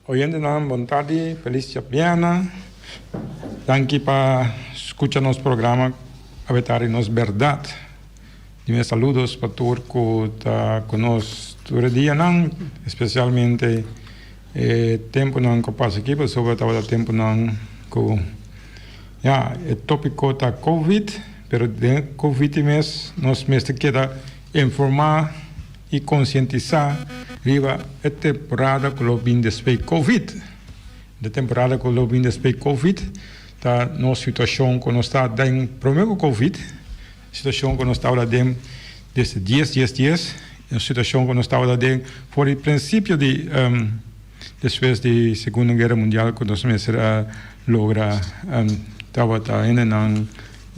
Oyentenan bon tardi, felis djabièrnè. Danki pa skucha nos programa Awe Tardi Nos Bèrdat. Di mi saludos pa tur ku ta ku nos tur e dianan, espesialmente e tempunan ku pasa aki pasobra tabata tempunan ku ya e topiko ta covid, pero den covid mes nos mester keda informá. I konsientisá riba e temporada ku lo bin despues Covid. E temporada ku lo bin despues Covid ta nos situashon ku nos ta den promé ku Covid, situashon ku nos tabata den desde dies dies dies, e situashon ku nos tabata den for di prinsipio di despues di Segundo Guera Mundial ku nos mester a logra tabata hendenan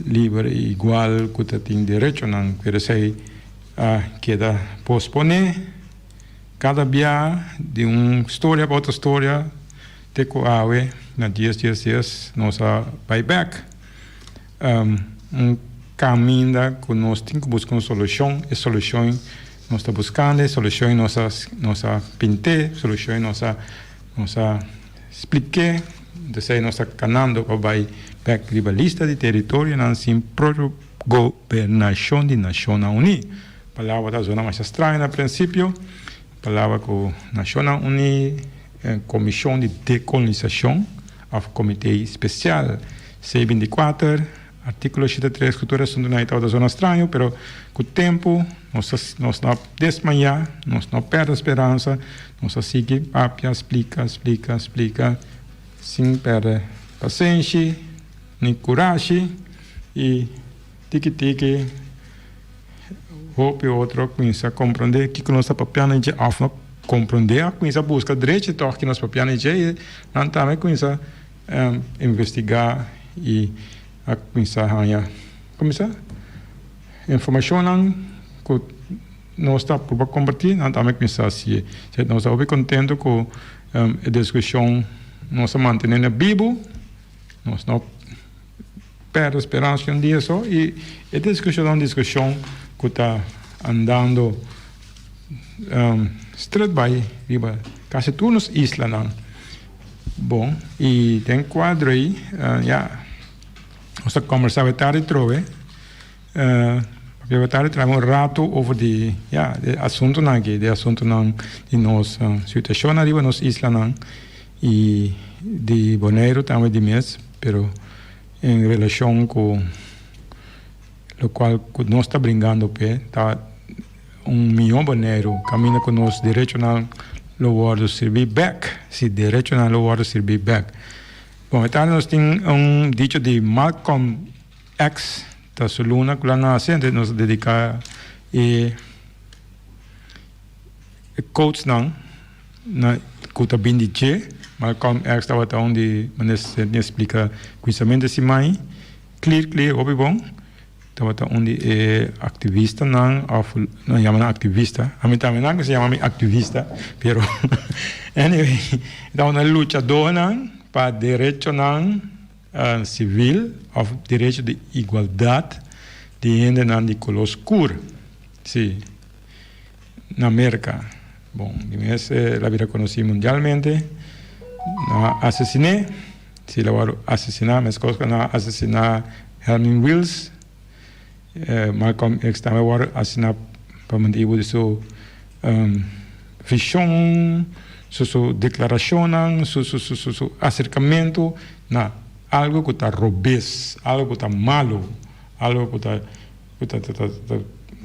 liber i igual ku ta tin derechonan, pero esei. A keda posponé kada bia di un storia pa otro storia te ku awe na dies dies dies nos a bai bek. Un kaminda ku nos tin ku buska un solushon, e solushon nos ta buskando, e solushon nos a nos a pint'é, solushon nos a nos a splik'é, entonces nos ta kanando pa bai bek riba lista di teritorionan sin propio. Gobernashon di Nashonnan Uní. Palabra ta zona masha straño na prinsipio. Palabra ku Nashonnan Uní, Komishon di Dekolonisashon òf Komité Spesial C 24, artíkulo 83 ku tur asuntunan ei tabata zona straño, pero ku tempu nos a nos no a desmayá, nos no a pèrdè speransa, nos a sigui papia, splika, splika, splika sin pèrdè pasenshi. Ni kurashi i tiki tiki hopi otro a kuminsá komprondé kiko nos ta papia na dje òf no komprondé a kuminsá buska drechi tòg ki nos papia na dje i nan tambe a kuminsá investigá i a kuminsá haña kuminsá informashonnan ku nos ta purba kompartí nan tambe a kuminsá hasié. Nos ta hopi kontentu ku e diskushon nos a mantené na bibu. Nos no perde speransa un dia so y e discusion ta un discusion cu ta andando stret bay riba casi tur nos islanan. Bon, y den cuadro ey ya nos ta combersa awe tardi trobe. Papia awe tardi trae un rato over di ya di asuntonan aki, di asuntonan di nos situacion ariba nos islanan. Y di Boneiru tambe di mes, pero en relacion cu locual cu nos ta bringando p'e ta un miyon Boneiru caminda cu nos derechonan lo wordo sirbi bek, si derechonan lo wordo sirbi bek. Bon, e tardi nos tin un dicho di Malcolm X, ta su luna cu lo a nace, entonces nos ta dedica e quotesnan. Na ku ta bin di dje. Malcolm X tabata un di manera Sidney a splika kuinsamente si mai clear clear hopi bon tabata un di e aktivistanan òf nan yama nan aktivista ami tambe nan mester yama mi aktivista pero anyway tabata un luchadónan pa derechonan sivil òf derecho di igualdat di hendenan di koló skur si. Na Merka. Bon, di mes el a bira konosí mundialmente. Nan a asesiné, si el a wòrdu asesiná meskos ku nan a asesiná Helmin Wiels. Malcolm X tambe a wòrdu asesiná pa motibu di su vishon, su su deklarashonnan, su su su su aserkamentu na algu ku ta robes, algu ku ta malu, algu ku ta. Ku ta ta ta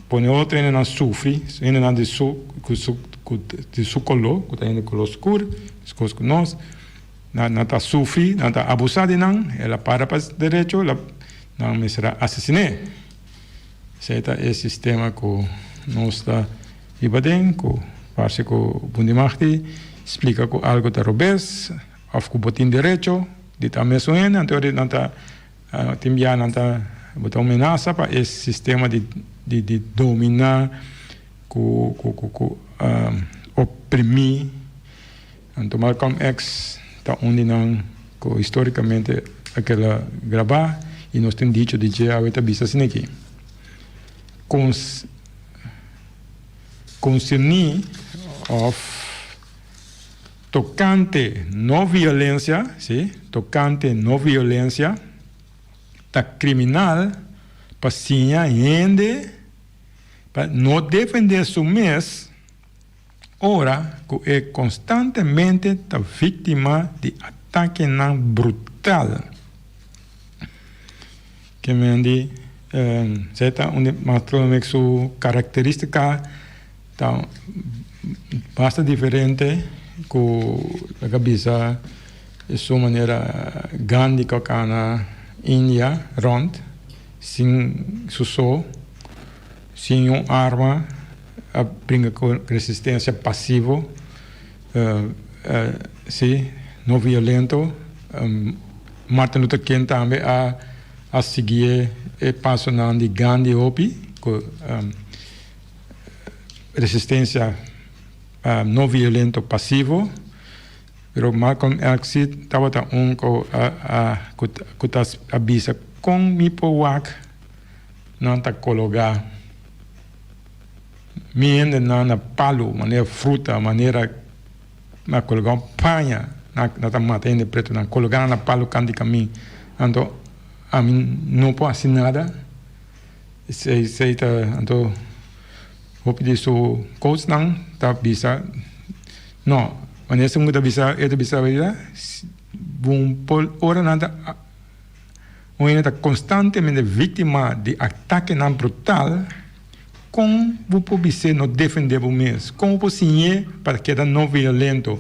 pone otro hendenan sufri, hendenan di su ku su ku di su koló, ku ta hende koló skur, meskos ku nos, nan nan ta sufri, nan ta abusá di nan, el a para pa derecho, el a nan mester a asesiné. Esei ta e sistema ku nos ta biba den, ku parse ku Bundimagti splika ku algu ta robes òf ku bo tin derecho di ta mesun hende, anto nan ta. Tin bia nan ta bo ta un menasa pa e sistema di di di domina ku ku ku ku oprimi. Anto Malcolm X ta un di nan ku historikamente a keda grabá i nos tin dicho di dje awe ta bisa asina aki, Kons konserní òf. Tokante no violensia, sí, tokante no violensia, ta kriminal pa siña hende pa no defendé su mes ora ku e konstantemente ta víktima di atakenan brutal. Ke men di, esei ta un di Malcolm X su karakterístika ta basta diferente ku lo ke a bisa su manera Gandhi ku a kana India rònt sin su so, sin un arma a bringa ku resistensia pasivo, si, no violento. Martin Luther King tambe a a sigui e pasonan di Gandhi hopi ku resistencia no violento pasivo, pero Malcolm X si tabata un cu a cu ta a bisa con mi por wak nan ta cologa mi hendenan na palu manera fruta manera na cologa un paña nan ta mata hende preto nan cologa nan na palu kant di camin anto ami no por haci nada. Esei ta anto hopi di su coachnan ta bisa no wanneer esun ta bisa e ta bisa bayda bon por ora nan ta un hende ta constantemente victima di atakenan brutal con bo por bis'é no defende bo mes con bo por siñ'é pa keda no violento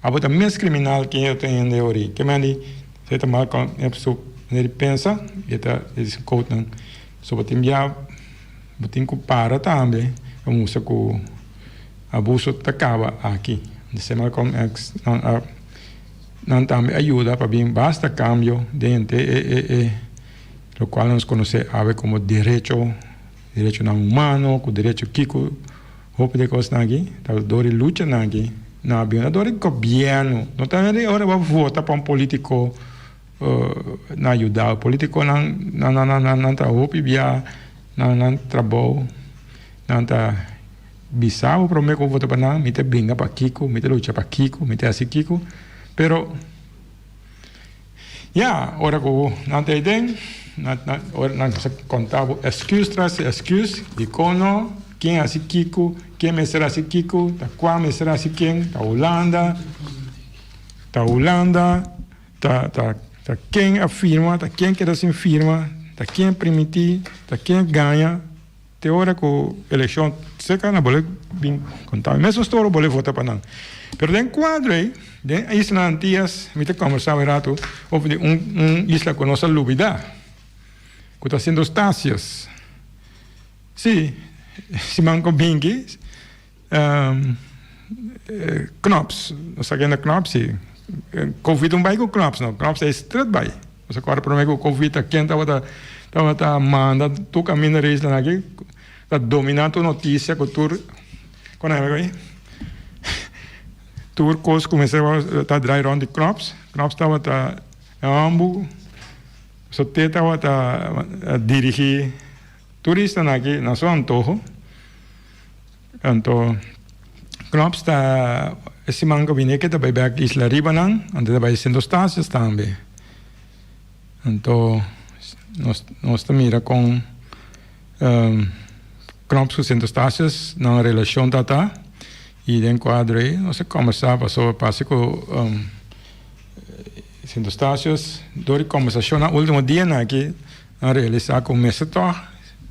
abo ta mes criminal ke otro hende ori ke mandi Esei ta mal kon e su manera di pensa i e ta di su koutnan. So bo tin bia bo tin ku para tambe pa mustra ku abuso ta kaba aki. Esei Malcolm X nan a nan tambe a yuda pa bin basta kambio den henter e e e lokual nos konosé awe komo derecho derechonan humano ku derecho kiko. Hopi di e kosnan aki ta dor di luchanan aki na avion, ta dor di gobièrnu. No ta hende ora bo a vota pa un polítiko na yuda. Polítikonan nan nan nan nan ta hopi bia nan nan trabou, nan ta bisa bo promé ku bo vota pa nan, mi ta bringa pa kiko, mi ta lucha pa kiko, mi ta hasi kiko. Pero Ya, ora ku nan ta aden, nan ora nan sa konta bo excuse tras excuse, dikon no, ken hasi kiko, ken mester hasi kiko, ta kua mester hasi ken, ta Hulanda, ta Hulanda, ta ta ta ken a firma, ta ken keda sin firma, ta ken primiti, ta ken gaña. Te ora ku elekshon seka nan bole bin konta mi mesun story bole vota pa nan. Pero den kuadro ei, den isla Antias mi ta kombersá un ratu over di un un isla ku nos a lubidá, ku ta Sint Eustatius. Sí, siman ku bin aki Knops, nos ta kende Knops sí. Covid un bai ku Knops no, Knops ei stret bai. Nos a kòrda promé ku Covid ta ken tabata tabata manda tur kaminda reisnan aki ta dominá tur notisia ku tur kon a yama ei tur kos kuminsá ta drai rònt di Knops. Knops tabata e hòmber so te tabata dirigí turistanan aki na su antoho. Anto Knops ta e siman ku bini ke ta bai bek Isla Riba nan, anto ta bai Sint Eustatius tambe. Anto nos nos ta mira kon Knops ku Sint Eustatius nan relashon ta ta i den kuadro ei nos a kombersá pasobra parse ku Sint Eustatius dor di kombersashonnan ultimo dianan aki Nan realisá ku mester tòg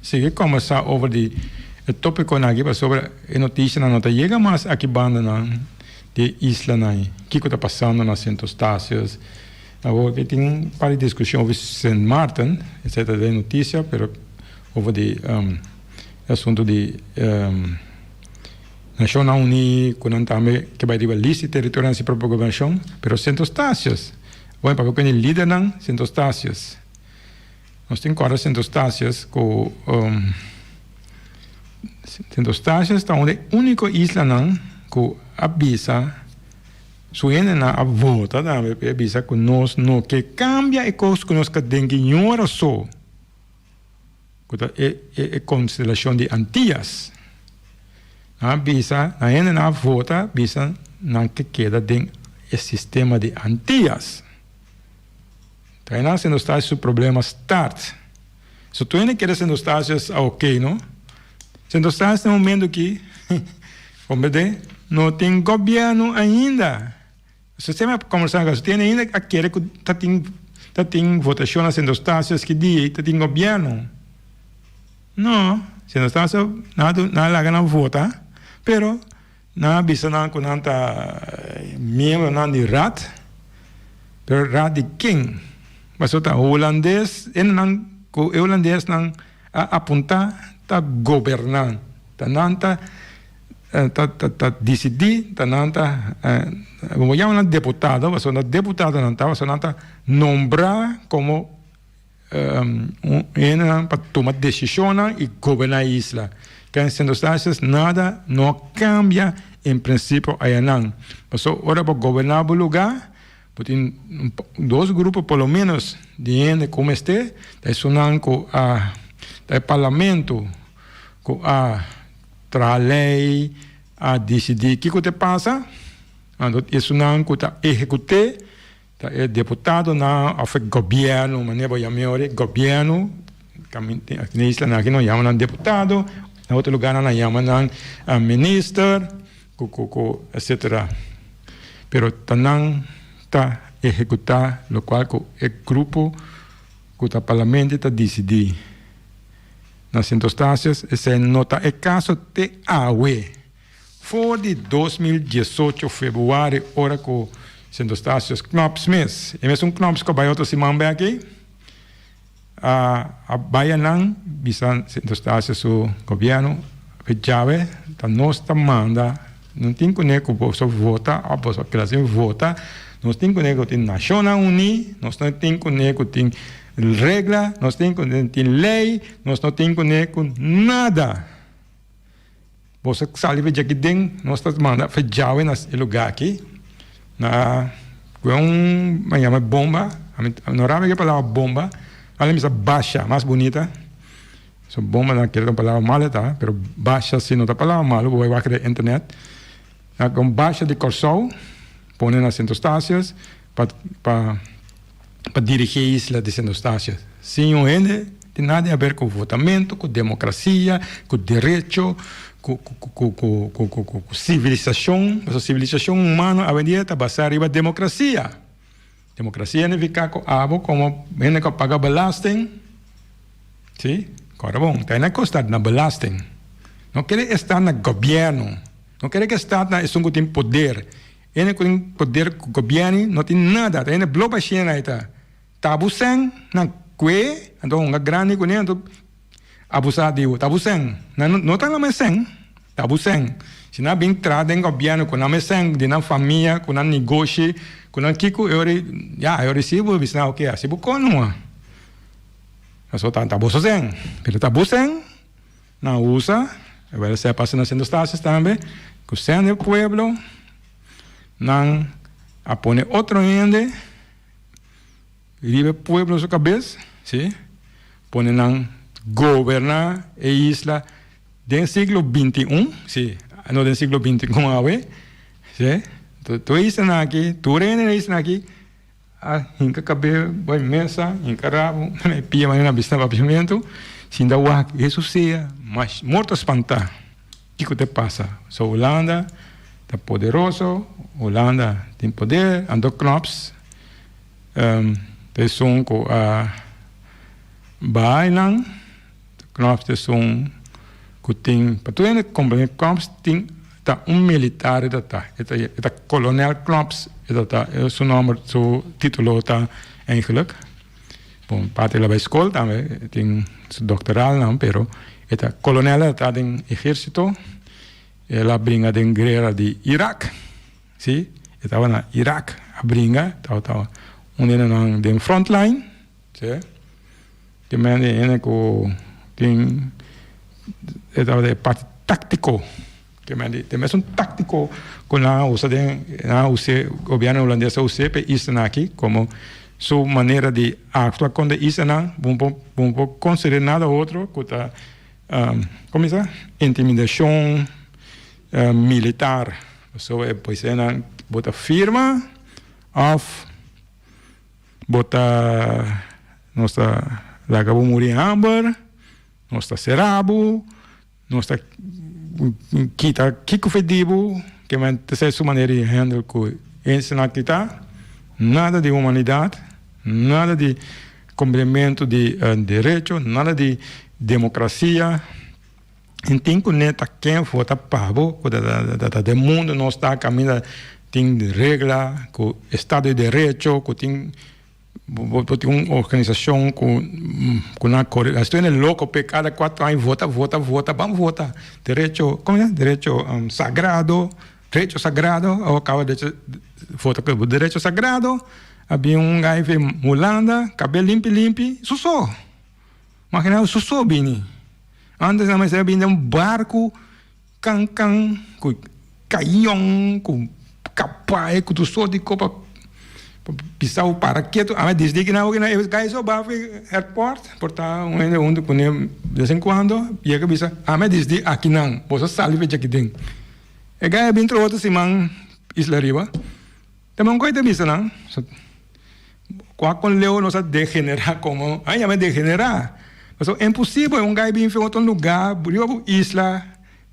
sigui kòmbersá over di e tópikonan aki pasobra e notisianan no ta yega mas aki bandanan di e islanan. Kiko ta pasando na Sint Eustatius? Awor aki tin un par di diskushon over Sint Maarten, esei ta den notisia, pero over di e asuntu di Nashonnan Uní ku nan tambe ke bai riba lista di teritorionan sin propio gobernashon, pero Sint Eustatius, bueno papia ku e lidernan Sint Eustatius. Nos tin kòrda Sint Eustatius ku Sint Eustatius ta un di e úniko islanan ku a bisa su hendenan a vota tambe pa e bisa ku nos no ke kambia e kos ku nos ka den ki ñora so ku ta e e konstelashon di Antias. Nan a bisa, nan hendenan a vota bisa nan ke keda den e sistema di Antias. Ta e nan Sint Eustatius su problema start. So tur hende kere Sint Eustatius a ok no. Sint Eustatius den momento aki comprende no tin gobierno ainda. Sistema comercial gaso tin ainda a kere cu ta tin ta tin votacion na Sint Eustatius ki dia y ta tin gobierno. No, Sint Eustatius nan a laga nan vota pero Nan a bisa nan ku nan ta miembronan di Raad, pero Raad di ken? Pasobra ta hulandes, hendenan ku e hulandesnan a apuntá ta goberná, ta nan ta ta ta disidí, ta nan ta bo por yama nan deputado, pasobra deputadonan ta, pasobra nan ta nombrá komo. Un hendenan pa tuma desishonnan i goberná e isla. Ken Sint Eustatius nada no kambia en prinsipio ayanan. Pasobra ora bo goberná bo lugá, bo tin dos grupo por lo ménos di hende ku mester, ta esunnan ku a ta e parlamento ku a traha lei, a disidí kiko ta pasa, anto esunnan ku ta ehekut'é. Ta e deputadonan of e gobièrnu, manera bo yama ora, e gobièrnu, aki na islanan aki nan yama nan deputado, na otro lugarnan nan yama nan minister, ku ku ku etcetera. Pero ta nan ta ehekutá lokual ku e grupo ku ta parlamento ta disidí. Na Sint Eustatius esei no ta e kaso te awe. For di 2018 februari ora ku Sint Eustatius Knops mes, e mesun Knops ku a bai otro siman bek ei, a a bai anan bisa Sint Eustatius su gobièrnu, djawe ta nos ta manda, no tin kuné ku boso vota òf boso keda sin vota, nos tin kuné ku tin Nashonnan Uní, nos no tin kuné ku tin regla, nos tin kuné tin lei, nos no tin kuné ku nada. Boso sali fe djaki den, nos ta manda fe djawe na e lugá aki, na ku un a yama bomba, ami no rami ku e palabra bomba, ale mi sa basha, mas bunita, so bomba nan kere ta un palabra malo ta, pero basha si no ta palabra malo, bo bai wak den internet, na ku un basha di Kòrsou pone na Sint Eustatius pa pa pa dirigí e isla di Sint Eustatius. Sin un hende tin nada di haber ku votamentu, ku demokrasia, ku derecho, ku ku ku ku ku ku sivilisashon. Pasobra sivilisashon humano awendia ta basá riba demokrasia. Demokrasia nifiká ku abo komo hende ku a paga belasting, si, kòrda bon, ta hende ku sta na belasting. No kere e sta na gobièrnu, no kere ke sta na esun ku tin poder. Hende ku tin poder ku gobièrnu no tin nada, ta hende blo bashina e ta. Ta abusen nan kue, anto hunga grandi kuné, anto abusá di bo. Ta abusen. Nan no ta nan mesen, ta abusen. Si nan bin traha den gobièrnu ku nan mesen di nan famia, ku nan negoshi, ku nan kiko, e ora ya, e ora si bo bisa nan oke, asi bo konua. Pasobra ta boso sen, pero ta abusen. Nan usa, wèl esei a pasa na Sint Eustatius tambe, ku sen di pueblo nan a pone otro hende riba e pueblo su kabes, si, pone nan goberná e isla den siglo 21, si, no den siglo 21 awe, si, tur e islanan aki, tur hende na e islanan aki. A hinka kabel bai mesa, hinka rabo, e pia manera na bista papiamentu, sinta wak Hesus sea mas morto spantá. Kiko ta pasa? So Hulanda ta poderoso, Hulanda tin poder, anto Knops ta esun ku a baha einan, Knops ta esun ku tin, pa tur hende komprende Knops tin ta un militar e ta ta, e ta e ta kolonel Knops e ta ta, su nomber su titulo ta eigenlijk, bon parte el a bai skol tambe e tin su doktoralnan pero e ta kolonel e ta ta den ehersito, el a bringa den guera di Irak, si e tabata na Irak a bringa tabata un di nan den frontline. Sí. Tin men di hende ku tin e tabata e parti táktiko. Ke men di, tin mesun táktiko ku nan a usa den, nan a us'é, gobièrnu hulandes a us'é pa e islanan aki komo su manera di aktua kontra e islanan. Bo no bo no por konsiderá nada otro ku ta, komo bisa, intimidashon. Militar. Pasobra e poisenan bo ta firma of bo ta nos ta laga bo muri hamber, nos ta sera bo, nos ta kita kiko fe di bo, ke men ta esei su manera di handle ku hende kita, nada di humanidat, nada di kumplimentu di derecho, nada di demokrasia. En tin ku ne ta ken vota pa bo ku ta den mundu nos ta kaminda tin regla ku estado di derecho ku tin bo tin un organisashon ku ku nan kore estoy en loko pe kada kuatro aña vota vota vota ban vota derecho komo se derecho sagrado derecho sagrado awo kaba derecho vota ku derecho sagrado a bin un gai fi Hulanda kabel limpi limpi su so makina su so bini. Antes nan mester a bini den un barku kan kan ku kayon ku kapai ku tur sort di kos pa bisa bo para ketu. Ami disdi ki nan oki nan e gai so ba fi airport por ta un hende huntu kune des en kuando yega bisa ami a disdi aki nan boso sali fecha aki den. E gai a bin tro otro siman isla riba. Ta bon koe ta bisa nan. Kua kon leu nos a degenerá komo a yama degenerá. Pasobra imposibel un gai bin fi otro lugá riba bo isla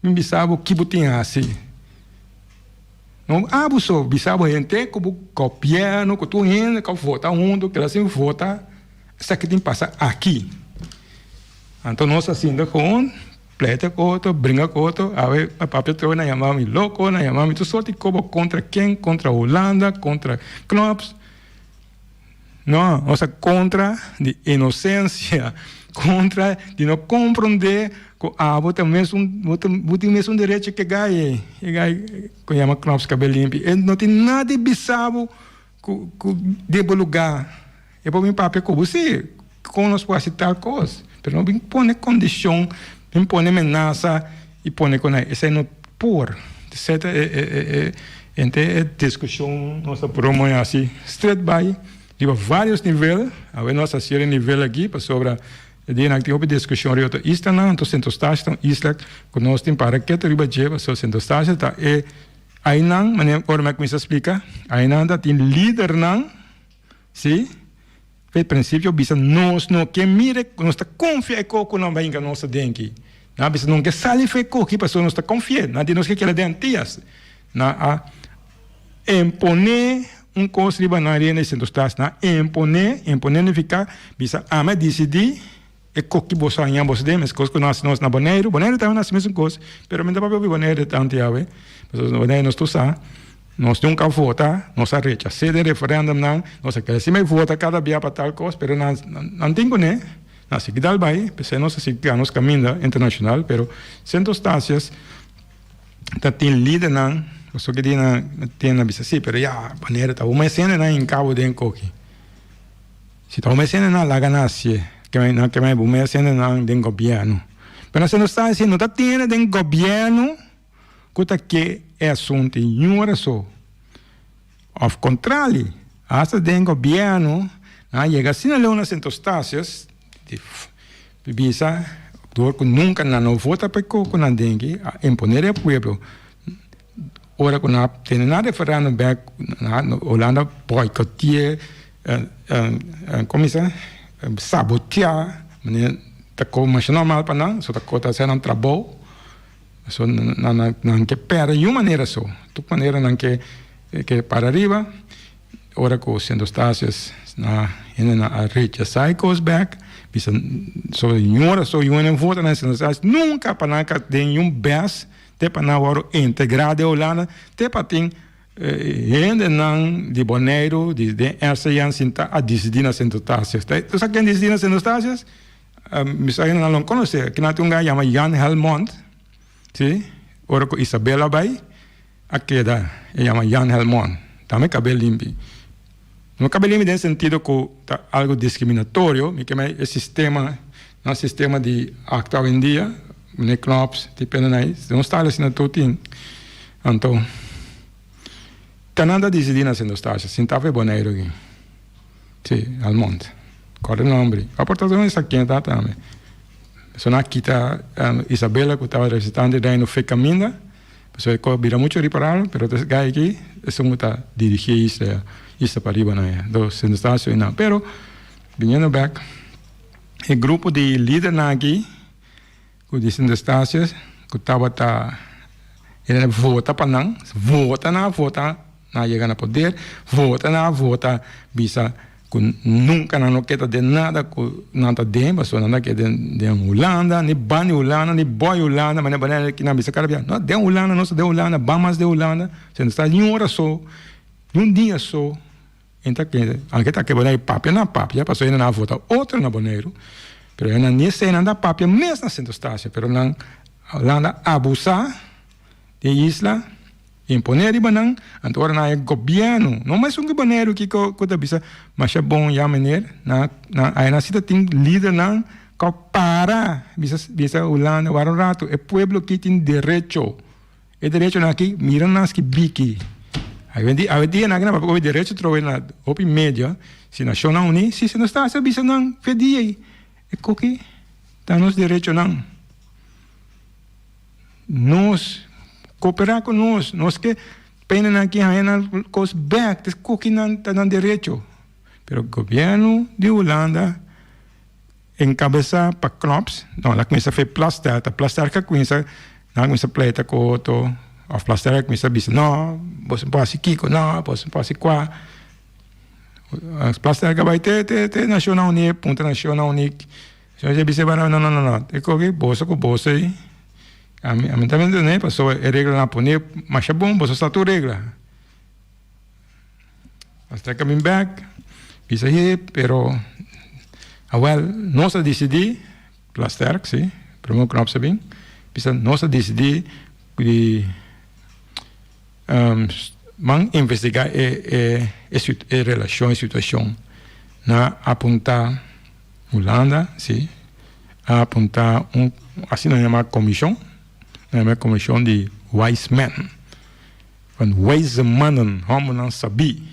bin bisa bo ki bo tin hasi. No abo so bisa bo hende ku bo gobièrnu ku tur hende ku a vota huntu keda sin vota esaki tin pasa aki. Anto nos a sinta kon. Pleita ku otro, bringa ku otro, awe a papia trobe nan yama mi loko, nan yama mi tur sorti kobo kontra ken, kontra Hulanda, kontra Knops. No, nos ta kontra di inosensia, kontra di no komprondé ku abo ta mesun, bo ta, bo tin mesun derecho ke gai ei, e gai ku yama Knops kabel limpi. E no tin nada di bisa bo ku, ku den bo lugá. E por bin papia ku bo, sí, kon nos por hasi tal kos, pero no bin pone kondishon, bin pone menasa i pone ku nan esei no por. Esei ta e henter e diskushon nos ta puru moe hasi stret bai riba varios nivel, awe nos a hasi e nivel aki pasobra e dianan tin hopi diskushon riba otro islanan, anto Sint Eustatius ta un isla ku nos tin para ketu riba dje pasobra Sint Eustatius ta e ainan manera ora mi a kuminsá splika ainan ta tin lidernan. Sí, p'e prinsipio bisa nos no ke mira e nos ta konfia e koko nan bai hinka nos aden aki. Nan a bisa no ke sali for e koki pasobra nos ta konfi'é. Nan di nos ke keda den Antias. Nan a imponé un kos riba nan riba e Sint-Eustatius. Nan a imponé, imponé nifiká bisa ami a disidí e koki boso a haña boso den meskos ku nos na Boneiru. Boneiru tambe nos hasi mesun kos, pero mi no ta papia hopi Boneiru tantu yawe, pasobra Boneiru nos tur sa, nos nunka a vota, nos a rechas'é den referèndumnan, nos a kere si vota kada bia pa tal kos, pero nan nan tin kuné, nan sigui dal bai, p'esei nos a sigui gana nos kaminda internashonal, pero Sint Eustatius ta tin lidernan, pasobra ki dia nan tin nan bisa si, pero ya Boneiru ta un mes hende nan hinka bo den koki. Si ta bo mes hendenan laga nan hacié, ke nan ke bo mes hendenan den gobierno. Pero nos no sa si no ta tene den gobierno ku ta ke e asuntu niun ora so. Of contrali, hasta den gobierno nan a yega asina leu na Sint Eustatius di bisa dor ku nunka nan no vota pa e koko nan den ki a imponer e pueblo. Ora ku nan a tene nan referendum bek Hulanda boikoteé komo bisa saboteá manera ta ko masha normal pa nan so ta ko ta hasi nan trabou so nan nan ke pèrdè niun manera so tur manera nan ke ke para ariba ora ku Sint Eustatius na hende nan a rechasá e kos bek bisa so niun ora so niun hende vota na Sint Eustatius nunka pa nan ka den niun bes Te pa nan wòrdu integrá den Hulanda, te pa tin hendenan di Boneiru, di den RCN sinta a disidí na Sint Eustatius. Ta sa ken disidí na Sint Eustatius? Mi sa hendenan lo konosé. Kinan tin un guy yama Jan Helmond, si, ora ku Isabel a bai, a keda, e yama Jan Helmond. Tambe kabel limpi. No kabel limpi den sentido ku ta algu diskriminatorio, mi ke mei e sistema, nan sistema di aktua awendia, Meneer Knops, di pena na un style asina tur tin. Anto, ta nan ta disidí na Sint Eustatius, sin ta for Boneiru aki. Sí, Almond. Kòrda e nòmber. A por ta un sa ken ta tambe. So nan a kita Isabella ku tabata representante di Reino fe kaminda. Pasobra e kos bira muchu riparabel, pero ta gai aki esun ku ta dirigí e isla, isla pariba nan e. Enton Sint Eustatius einan. Pero biniendo bek, e grupo di lidernan aki ku di Sint Eustatius ku tabata e vota pa nan, vota nan a vota nan a yega na poder, vota nan a vota bisa ku nunka nan no ke ta den nada ku nan ta den pasobra nan ta ke den den Hulanda ni ban di Hulanda ni boi Hulanda manera manera ki nan bisa kada bia no den Hulanda nos ta den Hulanda ban mas den Hulanda si no sta ni un ora so ni un dia so en ta ke anke ta ke Boneiru papia nan papia pasobra nan a vota otro na Boneiru pero nan ni esei nan ta papia mes na Sint Eustatius pero nan Hulanda abusa di e isla. Imponé riba nan, anto ora nan e gobièrnu, no mas un Boneiru kiko ku ta bisa masha bon ya meneer, nan nan aya nan si ta tin lidernan ku a para bisa bisa Hulanda wara un ratu e pueblo aki tin derecho, e derechonan aki mira nan ski biki, awendia awendia nan aki nan papia komo derecho trowe na hopi media, si Nashonnan Uní si si nos ta hasi a bisa nan fe dia ei e koki ta nos derechonan. Nos koperá ku nos, nos ke pena nan ki haña nan kos bèk, ta koki nan ta nan derecho. Pero gobièrnu di Hulanda enkabesá pa Knops, no nan a kuminsá fe Plasterk, ta Plasterk a kuminsá, nan a kuminsá pleita ku otro, òf Plasterk a kuminsá bisa no, boso no por hasi kiko, no, boso no por hasi kua. Plasterk a bai te te te Nashonnan Uní, puntra Nashonnan Uní. Señor a bisa Abraham, No, no, no, no, e koki boso ku boso ei, ami, ami ta mentione, pasobra e reglanan a pone masha bon, boso sa tur regla. Hasta e kamin bek, bisa he, pero, awel, nos a disidí, Plasterk, si, prome Knops a bin, bisa nos a disidí di ban investigá e, e, e relashon, e situashon. Nan a apuntá. Hulanda, si, a apuntá un asina yamá komishon, nan yama e komishon di wise men, van wijze mannen, hòmbernan sabí.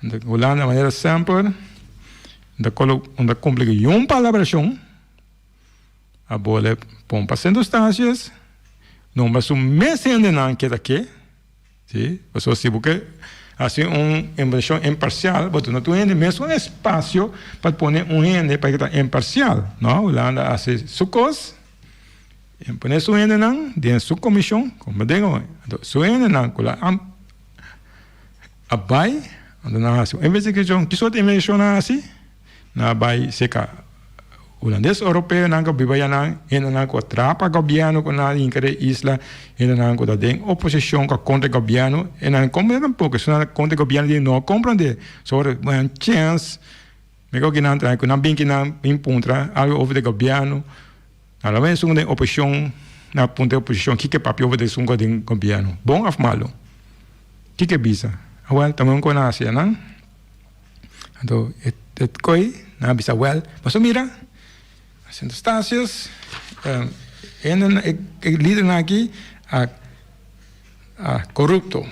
Anto Hulanda manera semper ta kolo ta kumpli ku yun palabrashon, a bole pon pa Sint Eustatius, nombra su mes hendenan ke ta ke. Sí, pasobra si bo ke hasi un invershon imparsial, bo duna tur hende mesun espasio pa pone un hende pa e ta imparsial. No, Hulanda a hasi su kos, e pone su hendenan den su komishon, komo den hoy. Anto su hendenan ku la a bai, anto nan a hasi un investigashon. Ki sorto investigashon nan a hasi? Nan a bai serka hulandes oropeonan ku a biba ayanan, hendenan ku a traha pa gobièrnu ku nan a hinka den e isla, hendenan ku ta den oposishon ku a kontra e gobièrnu, e nan komprende tampoko, esun nan ta kontra e gobièrnu di no komprende. So ora bo haña un chèns, mi ku kinan traha ku nan bin kinan bin puntra algu over di gobièrnu, nan lo bai esun den oposishon, nan a puntra e oposishon kiko e papia over di esun ku ta den gobièrnu, bon òf malu? Kiko e bisa? Awèl, ta un ku nan hasi anan. Anto e koi nan a bisa wèl, pasobra mira, Sint Eustatius, e lidernan aki a korupto.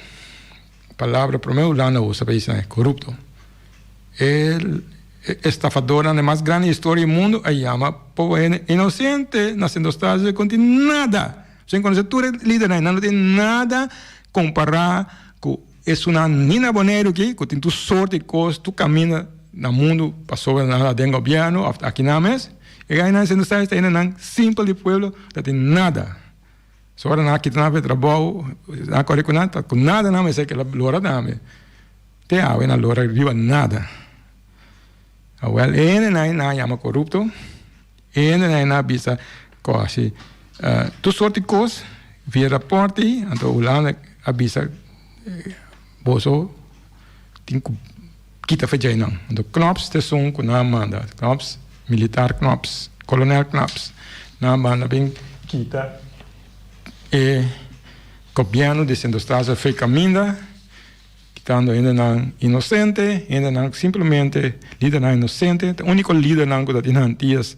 Palabra promé Hulanda usa pa bisa nan e korupto. E estafadornan di mas grandi historia di mundu a yama poco hende inosente na Sint Eustatius ku no tin nada. Sin konosé tur e lidernan, nan no tin nada kompará ku. Esunnan ni na Boneiru aki ku tin tur sort di kos, tur kaminda na mundu pasobra nan ta den gobièrnu òf aki nan mes. E gainan siendo sa esta hendenan simpel di pueblo ta tin nada. So ora nan a kita nan for trabou, nan a kore ku nan, ta ku nada nan mester keda lora tambe. Te awe nan lora riba nada. Awèl e hendenan nan a yama korupto, e hendenan nan a bisa ku a hasi tur sort di kos via rapòrt ei, anto Hulanda a bisa boso tin ku kita fe djeinan. Anto Knops ta esun ku nan a manda, Knops, militar Knops, kolonel Knops, nan a manda bin kita e gobièrnu di Sint Eustatius fe kaminda. Kitando hendenan inosente, hendenan simplemente lidernan inosente, ta úniko lidernan ku ta tin Antias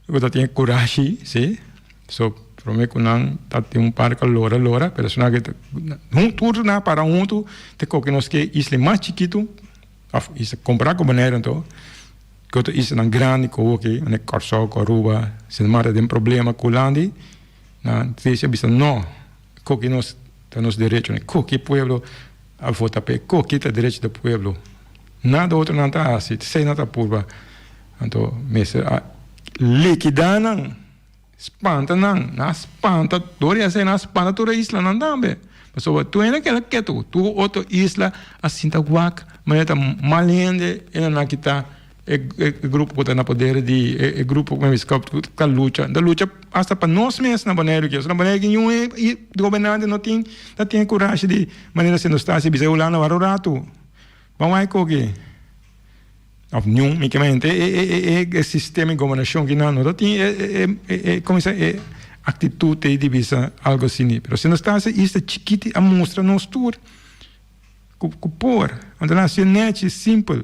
ku ta tin e kurashi, si, so promé ku nan ta tin un par ku a lora lora, pero esnan ke ta tur nan a para huntu ta koke nos ke isla mas chikitu òf isla kompará ku Boneiru anto ku otro islanan grandi ku awoki manera Kòrsou ku Aruba, Sint Maarten den problema ku Hulanda nan a bisa no koke nos. Ta nos derecho. Koki pueblo a vota p'e. Koki ta derecho di pueblo. Nada otro nan ta hasi. Esei nan ta purba. Anto mester a likidá nan. Spanta nan. Nan a spanta. Dor di esei nan a spanta tur e islanan tambe. Pasobra tur hende a keda ketu. Tur otro isla a sinta wak manera ta mal hende e nan a kita e grupo ku ta na poder di e grupo ku ta lucha. Ta lucha hasta pa nos mes na Boneiru aki. Na Boneiru aki niun gobernante no tin ta tin e kurashi di manera Sint Eustatius bisa e Hulanda wak un ratu. Ban wak e koki. Of niun mi ke mente e e sistema di gobernashon aki nan no ta tin e e komo bisa e aktitut ei di bisa algo asina. Pero Sint Eustatius isla chikiti a mustra nos tur ku ku por. Anto nan hasié nechi simpel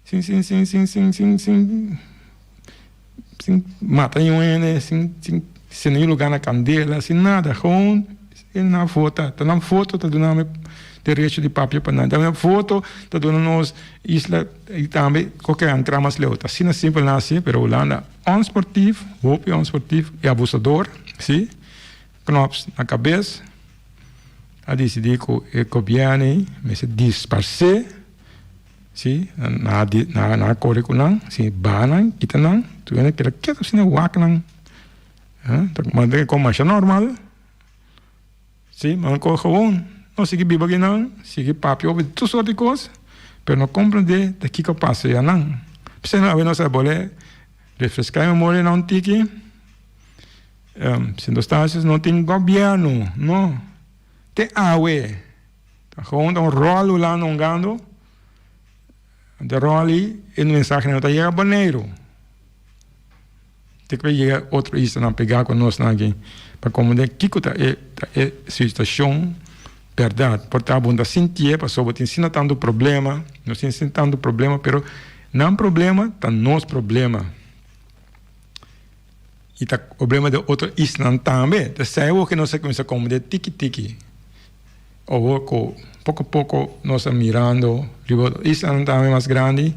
sin sin sin sin sin sin sin sin mata niun hende sin sin sende niun lugar na kandela sin nada gewoon nan vota ta nan voto ta duna mi derecho di papia pa nan ta nan voto ta duna nos isla y tambe koke a entra mas leu ta asina simpel nan hasi pero Hulanda onsportief hopi onsportief y abusador si Knops na kabes a disidí ku e gobièrnu ei mester disparsé, si, nan a nan a kore ku nan, si, baha nan, kita nan, tur hende keda ketu asina wak nan, ta ta kon masha normal, si, nan kohe gewoon, nos sigui biba aki nan, sigui papia over tur sort di kos, pero no komprendé ta kiko a pasa ya nan. P'esei awe nos a bolbe refreská e memoria nan un tiki. Sint Eustatius no tin gobièrnu, no. Te awe. Ta gewoon ta un ròl Hulanda hungando. De ròl ei e mensahe no ta yega Boneiru. Te ku yega otro islanan pegá ku nos nan aki pa komprendé kiko ta e ta e situashon bèrdat. Por ta bo no ta sintié pasobra bo tin asina tantu problema, nos tin asina tantu problema pero nan problema ta nos problema. I ta problema di otro islan tambe. Ta esei awor ku nos a kuminsá komprendé tiki tiki. Awor ku poko poko nos ta mirando riba otro islanan tambe mas grandi,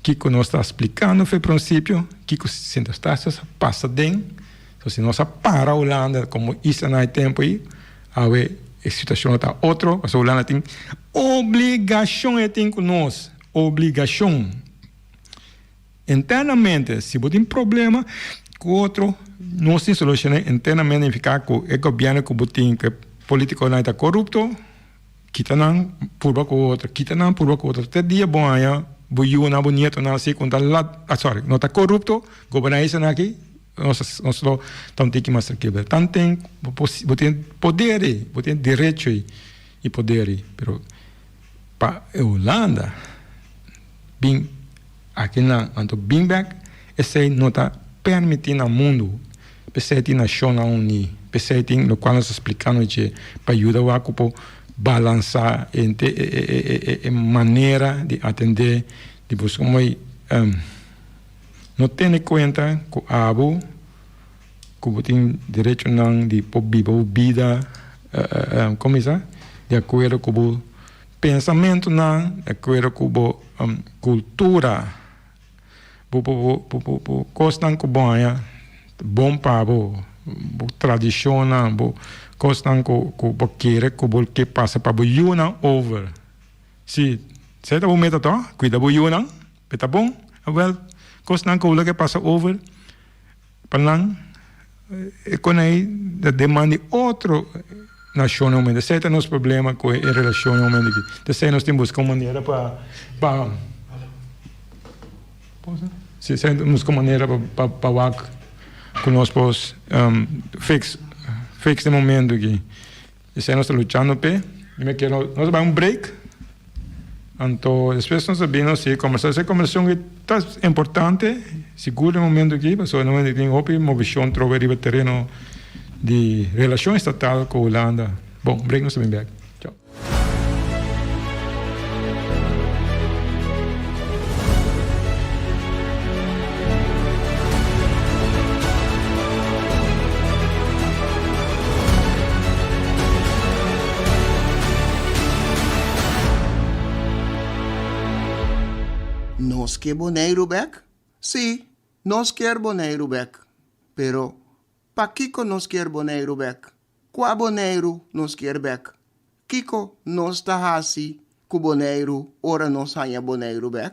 kiko nos ta splikando for e prinsipio, kiko Sint Eustatius a pasa den. So si nos a para Hulanda komo isla na e tempu ei, awe e situashon lo ta otro, pasobra Hulanda tin obligashon e tin ku nos, obligashon. Internamente, si bo tin problema ku otro, nos tin solushon'é internamente nifiká ku e gobièrnu ku bo tin, ku e politikonan ta korupto, kita nan purba ku otro, kita nan purba ku otro. Te dia bo haña bo yunan, bo nietonan si ku no ta lat, ah sorry, no ta korupto, goberná esnan aki, nos nos lo ta un tiki mas trankil. Pero tanten bo bo tin poder ei, bo tin derecho ei i poder ei, pero pa e Hulanda bin. Akinan anto bin bek, esei no ta permití na mundu. P'esei tin Nashonnan Uní, p'esei tin lokual nos ta splikando dje pa yuda wak ku por balansá henter e manera di atendé di buska mooi. No tene kuenta ku abo ku bo tin derechonan di por biba bo bida, komo bisa, di akuerdo ku bo Pensamentunan di akuerdo ku bo kultura, bo bo bo bo kosnan ku bo haña bon pa bo, bo tradishonnan, bo kosnan ku ku bo kere ku bo ke pasa pa bo yunan over. Si, esei ta bo meta tò, kuida bo yunan, e ta bon. Awèl, kosnan ku bo lo ke pasa over Pa nan e kon ei ta demanda di otro nashonnan momento. Esei ta nos problema ku e relashonnan momento aki. Ta esei nos tin buska un manera pa pa si esei nos buska un manera pa pa wak ku nos por fix fix e momento aki. Esei nos ta luchando p'e. Mi me kere nos a bai un break, anto despues nos a bini nos sigui kombersá. Esei kombersashon aki ta importante, sigur den momento aki, pasobra den momento aki tin hopi movishon trobe riba tereno di relashon estatal ku Hulanda. Bon, break nos ta bini bèk. Chao. Nos ke Boneiru bek? Sí, nos kier Boneiru bek. Pero, pakiko nos kier Boneiru bek? Kua Boneiru nos kier bek? Kiko nos ta hasi ku Boneiru ora nos haña Boneiru bèk?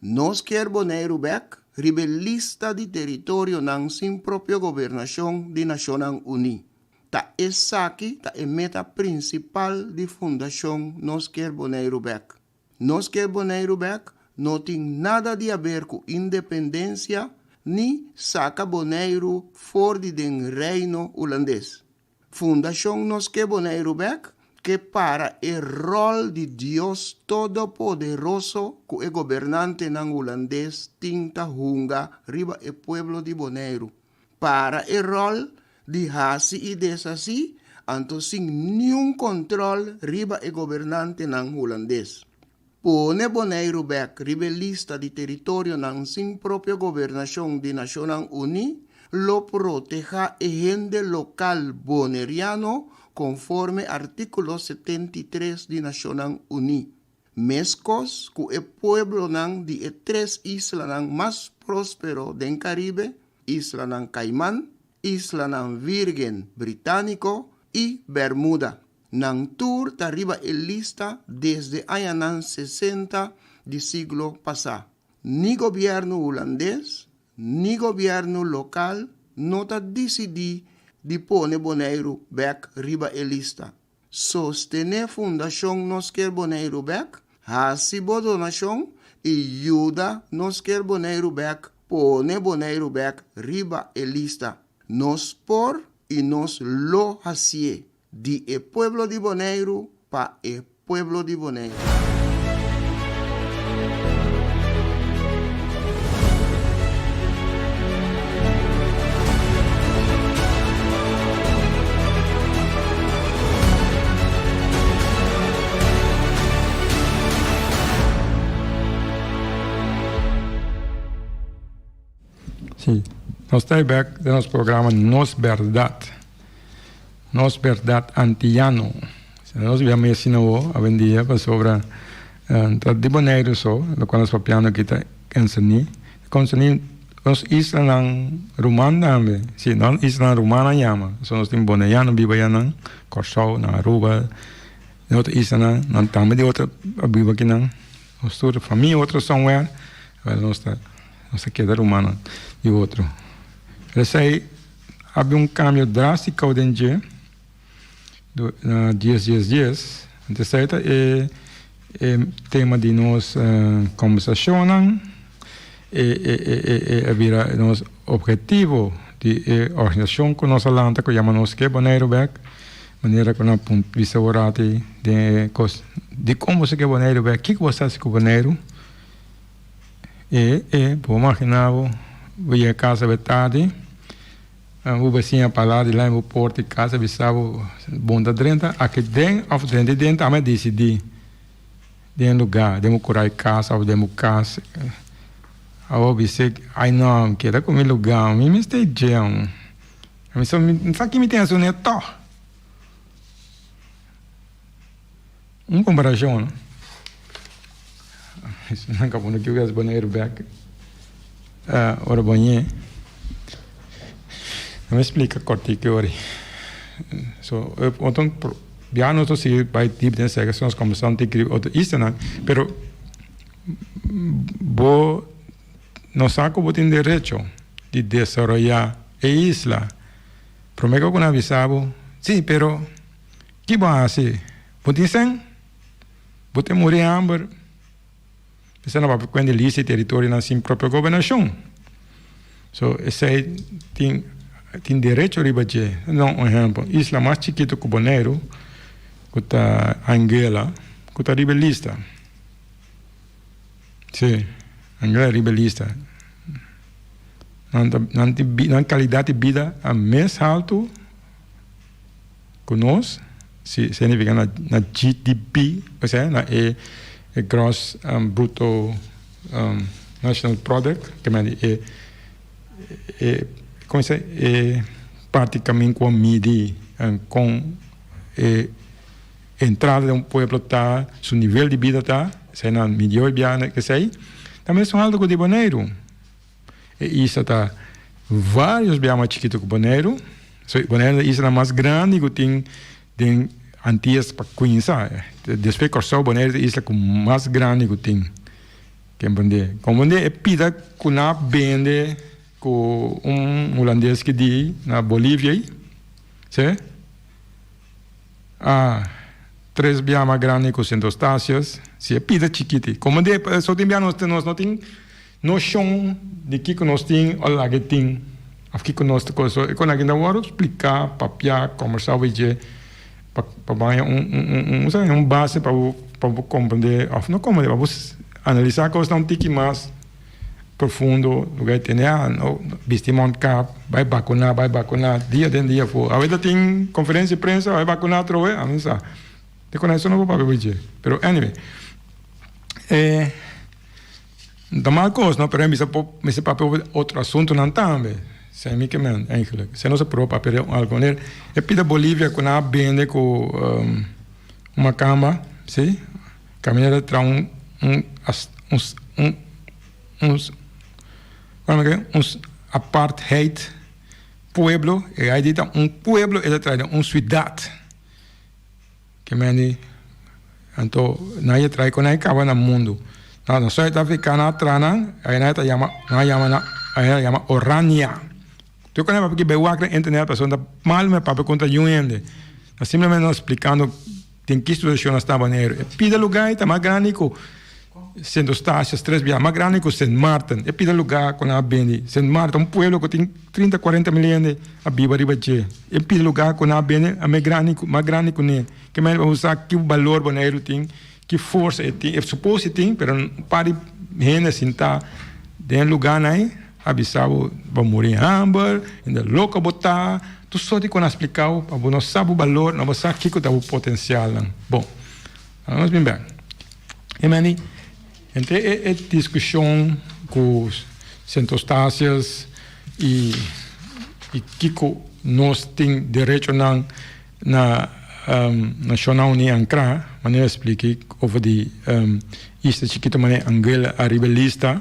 Nos kier Boneiru bèk riba e lista di teritorionan sin propio gobernashon di Nashonnan Uní. Ta esaki ta e meta prinsipal di Fundashon Nos Kier Boneiru Bèk. Nos Kier Boneiru Bèk no tin nada di aber ku independensia ni saka Boneiru for di den Reino Hulandes. Fundashon Nos Ke Boneiru Bèk ke para e ròl di Dios Todopoderoso ku e gobernantenan hulandes tin ta hunga riba e pueblo di Boneiru. Para e ròl di hasi i deshasí anto sin niun kòntròl riba e gobernantenan hulandes. Pone Boneiru bèk riba e lista di teritorionan sin propio gobernashon di Nashonnan Uní lo protehá e hende lokal boneriano konforme artíkulo 73 di Nashonnan Uní, meskos ku e pueblonan di e tres islanan mas próspero den Karibe, Islanan Kaiman, Islanan Vírgen Britániko i Bermuda. Nan tur ta riba e lista desde añanan sesenta di siglo pasá. Ni gobièrnu hulandes ni gobièrnu lokal no ta disidí di pone Boneiru bèk riba e lista. Sostené Fundashon Nos Kier Boneiru Bèk, hasi bo donashon i yuda Nos Kier Boneiru Bèk pone Boneiru bèk riba e lista. Nos por i nos lo hasié. Di e pueblo di Boneiru pa e pueblo di Boneiru. Sí, nos ta bek den nos programa Nos Berdad. Nos berdad antiyano. Si nos bia mes asina awo, awendia, pasobra ta di Boneiru so, lokual nos papiando aki ta konsení, konsení nos islanan ruman tambe. Si, nos islanan ruman nan yama. So nos tin boneiano biba ayanan, Kòrsou, na Aruba, den otro islanan, nan tambe di otro a biba akinan. Nos tur famia otro somewhere, pero nos ta nos ta keda rumannan di otro. Esei. Habia un cambio drastico den dje na dies dies dies. Anto esei ta e e tema di nos conversacionnan, e e e e a bira nos objetivo di e organisacion cu nos a lanta cu yama Nos Ke Boneiru Bek, manera cu nan a bisa un rati den e cos dicon boso ke Boneiru bek, kico bo sa haci cu Boneiru? E e bo magina bo, bo yega casa be tardi, bo besiña pala di lami bo porta di casa bisa bo bon ta drenta aki den of drenta den ta ami a disidi den lugar den bo kura di casa of den bo cas. Awor bis'e ay no mi keda ku mi lugar mi mester dje mi sa mi sa ki mi tin haci un e tog. Un komparashon Nan ka pone kiu kes Boneiru bek ora bo ñe. Nan mi splika kòrtiku ori. So otro bia nos ta sigui bai dip den esaki nos kombersá un tiki riba otro islanan pero bo no sa ku bo tin derecho di desaroyá e isla. Promé ku nan bisa bo si pero. Ki bo a hasi? Bo tin sen? Bo ta muri hamber? Esei no papia kuenta lista di teritorionan sin propio gobernashon. So esei tin tin derecho riba dje. No un ehempel, isla mas chikitu ku Boneiru, ku ta Anguilla, ku ta riba e lista. Si, Anguilla riba e lista. Nan ta nan tin nan kalidat di bida a mes haltu. Ku nos si significa na na GDP, osea na e e gross bruto national product ke men di e e kon se e parti kamin ku a midi kon e entrada di un pueblo ta su nivel di bida ta esei nan midi hoy bia esei ta mesun alto ku di Boneiru. E isla ta varios bia mas chikitu ku Boneiru. So Boneiru ta e isla mas grandi ku tin den Antillas pa kuminsá. Despues Kòrsou, Boneiru ta e isla ku mas grandi ku tin. Komprendé? Komprendé e pida ku nan a bende ku un hulandes ki di na Bolivia ei, sí? A tres bia mas grandi ku Sint Eustatius, si e pida chikiti. Komprendé? So tin bia nos nos no tin noshon di kiko nos tin o laga e tin of kiko nos ta kos. So e kon aki ta wòrdu spliká, papiá, kòmbersá over dje pa pa baña un un un un base pa bo pa bo komprendé of no komprendé pa bo analisá kosnan un tiki mas profundo lugar di tene ah no bisti mondkap bai bakuná bai bakuná dia den dia afó awe ta tin konferensia di prensa bai bakuná atrobe ami sa te kon eso no por papia por dje pero anyway e ta mal kos no pero mi sa por mester papia over otro asuntonan tambe esei mi ke men eigenlijk esei no sa proba papia di algu manera e pida Bolivia ku nan a bende ku un makamba si. Caminda ta traha un un un un un un apartheid pueblo e ai di ta un pueblo e ta traha den un ciudad ke mende anto nan a traha con nan a caba na mundo na na Zuid Africa nan a traha nan ai nan ta yama nan a yama nan ai nan a yama Orania tur con nan papia ki bay wak na internet pasobra ta mal mi papia contra niun hende simplemente nan splicando. Den ki situashon nos ta Boneiru? E pida lugá ei ta mas grandi ku Sint Eustatius, tres biaha mas grandi ku Sint Maarten. E pida lugá ku nan a bende. Sint Maarten, un pueblo ku tin trinta, kuarenta mil hende a biba riba dje. E pida lugá ku nan a bende a mas grandi ku mas grandi kuné. Ke manera pa bo sa ki balor Boneiru tin, ki forsa e tin. E supos e tin, pero un par di hende sintá den e lugánan ei a bisa bo, bo muri hamber, hende loko bo ta. Tur sorti ku nan a splika bo pa bo no sa bo balor, no bo sa kiko ta bo potensialnan. Bon, awe nos bin bek. E meni, entre e e diskushon ku Sint Eustatius i i kiko nos tin derechonan na Nashonnan Uní ankrá, manera a splika over di isla chikito manera Anguilla ariba e lista.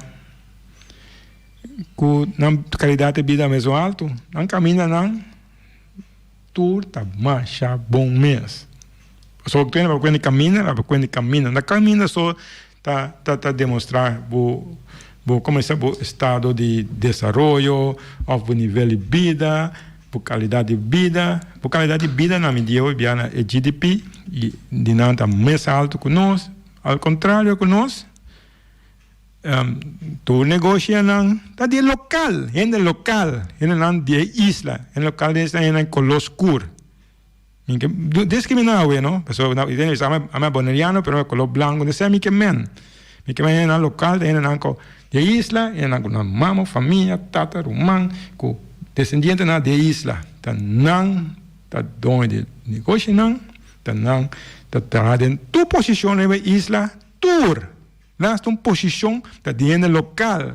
Ku nan kalidat di bida mesun altu, nan kamindanan tur ta masha bon mes. Pasobra ku pa kuenta di kaminda, pa kuenta di kaminda. Na kaminda so ta ta ta demostrá bo bo komo bo estado di desaroyo òf bo nivel di bida, bo kalidat di bida. Bo kalidat di bida na mi dia hoy bia na e GDP di nan ta mes altu ku nos, al kontrario ku nos. Tur negoshianan ta di e lokal, hende lokal, hendenan di e isla, hende lokal di e isla hendenan koló skur. Mi ke diskriminá awe no, pasobra mi ta bisa ami a boneriano pero mi a koló blanku, no esei mi ke men. Mi ke men hendenan lokal ta hendenan ku di e isla, hendenan ku nan mama, famia, tata, ruman ku desendientenan di e isla. Ta nan ta doño di negoshinan, ta nan ta traha den tur posishon riba e isla, tur. Nasta un posishon ta di hende lokal.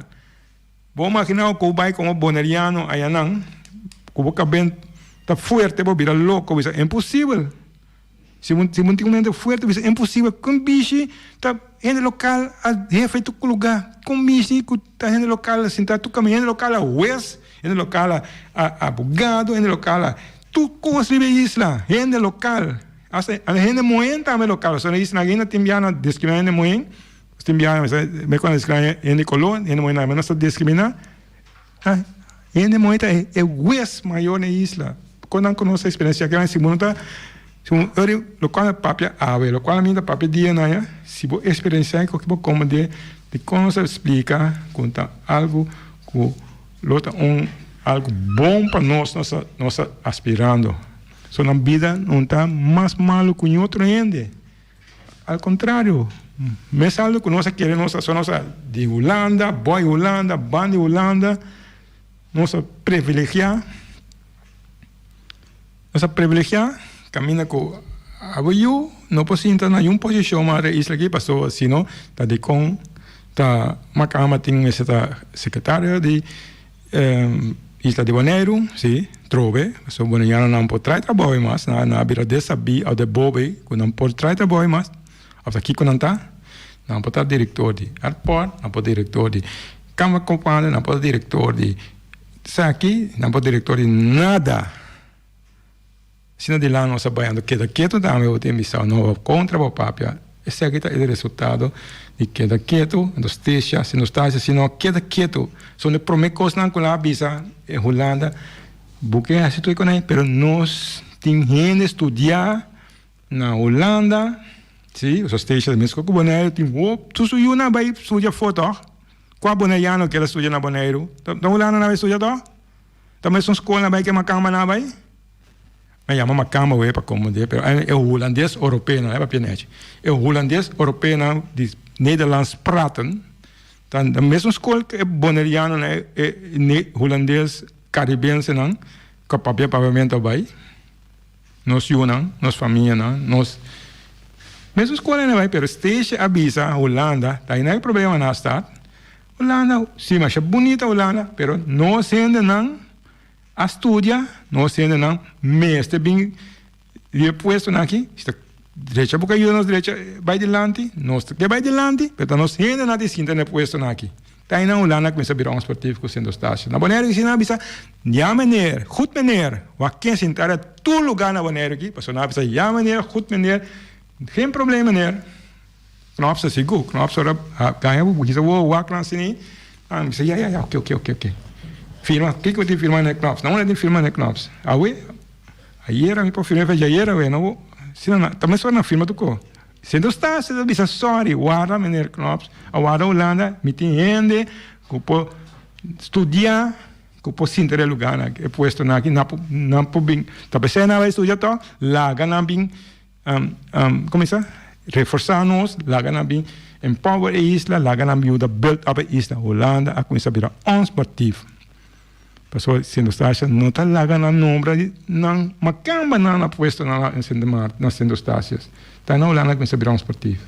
Bo magina ku bo bai komo boneriano ayanan, ku bo kaben ta fuerte bo bira loko, bo bisa imposibel. Si bo si bo tin un mente fuerte bo bisa imposibel. Kon bishi ta hende lokal a hefe tur lugá? Kon bishi ku ta hende lokal a sinta tur kaminda? Hende lokal a hues, hende lokal a abogado, hende lokal a tur kos riba e isla, hende lokal. Hasta a hende muhé tambe lokal. Pasobra na isla ainda tin biaha nan diskriminá hende muhé. Tin biaha me cuando diskriminá hende koló, hende muhé nan ta diskriminá. Hende muhé ta e hues mayor na e isla. Kon nan konosé e eksperensia aki? Si bo no ta, si bo ora lokual mi a papia awe, lokual mi ta papia dia nan ya, si bo eksperensiá e koki bo komprendé dikon nos a splika ku ta algu ku lo ta un algu bon pa nos, nos ta aspirando. So nan bida no ta mas malu ku ñi otro hende. Al kontrario, mes algu ku nos a kere nos a so nos a di Hulanda, boy Hulanda, ban di Hulanda, nos a privilegiá, nos a privilegiá kaminda ku abo yu no por sinta na niun posishon mas den isla aki pasobra si no ta dikon ta makamba tin mester ta sekretario di Isla di Boneiru, si, trobe, pasobra bonerianonan por trae trabou ei mas, nan a bira desabí òf de bobo ei ku nan por trae trabou ei mas, òf ta kiko nan ta? Nan por ta direktor di airport, nan por direktor di Kamer Koophandel, nan por ta direktor di esaki, nan por direktor di nada. Asina di lan nos a bai anto keda ketu tambe bo tin bisa no bo kontra bo papia. Esaki ta e resultado di keda ketu anto Stacia si nos ta hasi asina no keda ketu son e prome kosnan ku nan a bisa e Hulanda bo ke hasi tur e konai pero nos tin hende studia na Hulanda si pasobra Stacia ta mesun ku Boneiru tin hopi tur su yunan a bai studia afo tog kua boneiano keda studia na Boneiru ta Hulanda nan a bai studia tog ta mesun skol nan a bai ke makamba nan a bai. Nan yama makamba wei pa komprendé, pero e hulandes oropeonan, e papia nechi. E hulandes oropeonan di Nederlands praten, ta na mesun skol ku e bonerianonan, e hulandes karibensenan ku a papia papiamentu a bai. Nos yunan, nos famianan, nos mesun skol nan a bai, pero Stacia a bisa Hulanda, ta ahi nan e problema na stad. Hulanda, si masha bunita Hulanda, pero nos hendenan. A studia, nos hendenan mester bin di e puestonan aki, si ta drecha bo ka yuda nos drecha bai dilanti, nos ta ke bai dilanti, pero ta nos hendenan ta sinta na e puestonan aki. Ta einan Hulanda a kuminsá bira un sportief ku Sint Eustatius. Na Boneiru si nan a bisa, Ya meneer, goed meneer, wak ken sinta riba tur lugá na Boneiru aki, pasobra nan a bisa, Ya meneer, goed meneer, geen probleem meneer. Knops a sigur, Knops ora a gaña bo bisa wo wak nan asina, nan bisa ya ya ya oke oke oke oke. Firma, kiko tin firma na e Knops? Nan unda tin firma na e Knops? Awe, ayera mi por firma fecha ayera awe no bo, asina nan, ta mesora nan firma tuko. Sint Eustatius a bisa sorry, warda meneer Knops, a warda Hulanda, mi tin hende ku por studia, ku por sinta den e lugarnan aki, e puestonan aki, nan por nan por bin, ta pesey nan a bai studia tòg, laga nan bin. Kuminsá reforsá nos, laga nan bin empower e isla, laga nan yuda build up e isla. Hulanda a kuminsá bira onsportief. Pasobra Sint Eustatius no ta laga nan nombra di nan makamba nan na puestonan na Sint Maarten, na Sint Eustatius. Ta na Hulanda a kuminsá bira onsportief.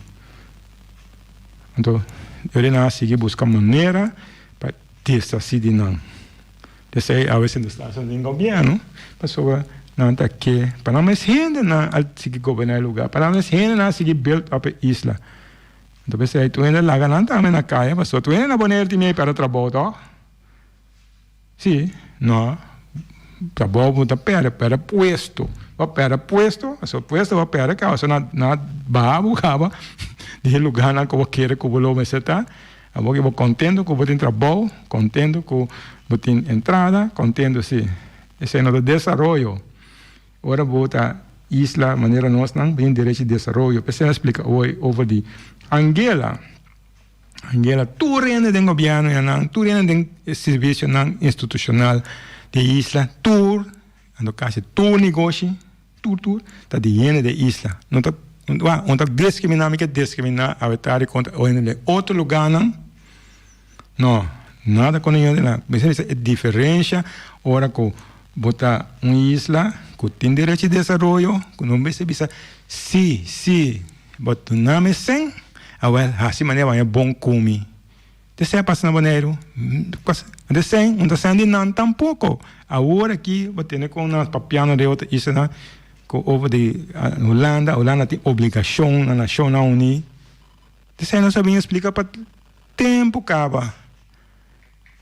Anto, yori nan a sigui buska manera pa deshasí di nan. P'esei awe Sint Eustatius no tin gobièrnu, pasobra nan ta ke pa nan mes hendenan a sigui goberná e lugá, pa nan mes hendenan a sigui build up e isla. Anto p'esei tur hende laga nan tambe na kaya, pasobra tur hende na Boneiru tin mei pèrdè trabou tòg? Sí, no, trabou bo ta pèrdè, pèrdè puesto, bo a pèrdè puesto, pasobra puesto bo a pèrdè kaba, so nan a baha bo kaba di e lugánan ku bo kere ku bo lo mester ta. Abo ke bo kontento ku bo tin trabou, kontento ku bo tin entrada, kontento si. Esei no ta desaroyo. Ora bo ta isla manera nosnan, bo tin derecho di desaroyo. P'esei mi a splika hoy over di Angela. Angela, tur hende den gobièrnu yanan, tur hende den e servisionan institushonal di e isla, tur, anto kasi tur negoshi. Tur tur ta di hende den isla. No ta wak no ta diskriminá mi ke diskriminá awetari kontra o hende den otro lugánan. No, nada kon hende nan. Mi sa bisa e diferensha ora ku bo ta un isla ku tin derecho di desaroyo ku no mester bisa si si bo duna mi sen awel hasi manera bo haña bon ku mi. Te sea pasa na Boneiru, de sen, no ta sen di nan tampoco. Awor aki bo tene con nan papiando de otro islanan cu over di Hulanda, Hulanda tin obligacion na Nacionnan Uní. Te sen nos a bin explica pa tempo caba.